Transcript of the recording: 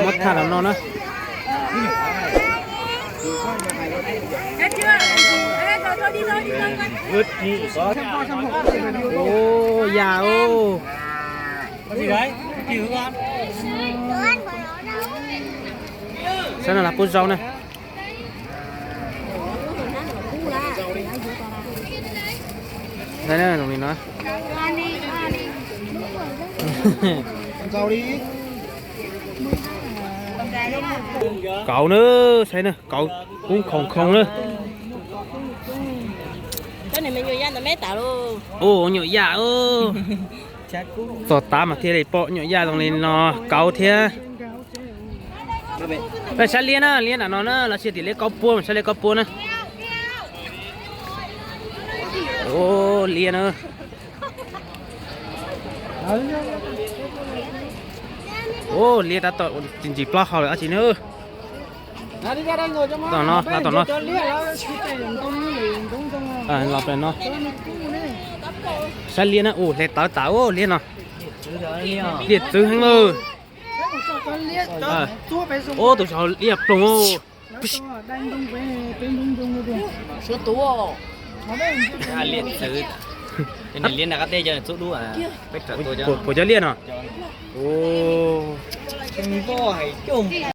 Muab tham los no na. Ua yam os. Saib no las pub zaub na. Saib na, zoo li no. Kauv na, saib na, kauv kub khoov khoov na. Ua nyuam yaj. Txog tav mas thiaj li pom nyuam yaj zoo li no, kauv thiab. Saib liab na, liab nram no na, los sis tim liab kaub puab, saib liab kaub puab na. Ua liab na. Ua liab tab tom ntsis plaub hau lawm dab tsi na. Tom no, tom no. Los pem no. Saib liab na, ua hle tawv tas ua liab no. Liab txwv heev lawm. Ua tus saud liab ploog. Liab txwv. Liab nram qab teb cov txub dub, peb rawm tua cov. Puas cov liab no? Ua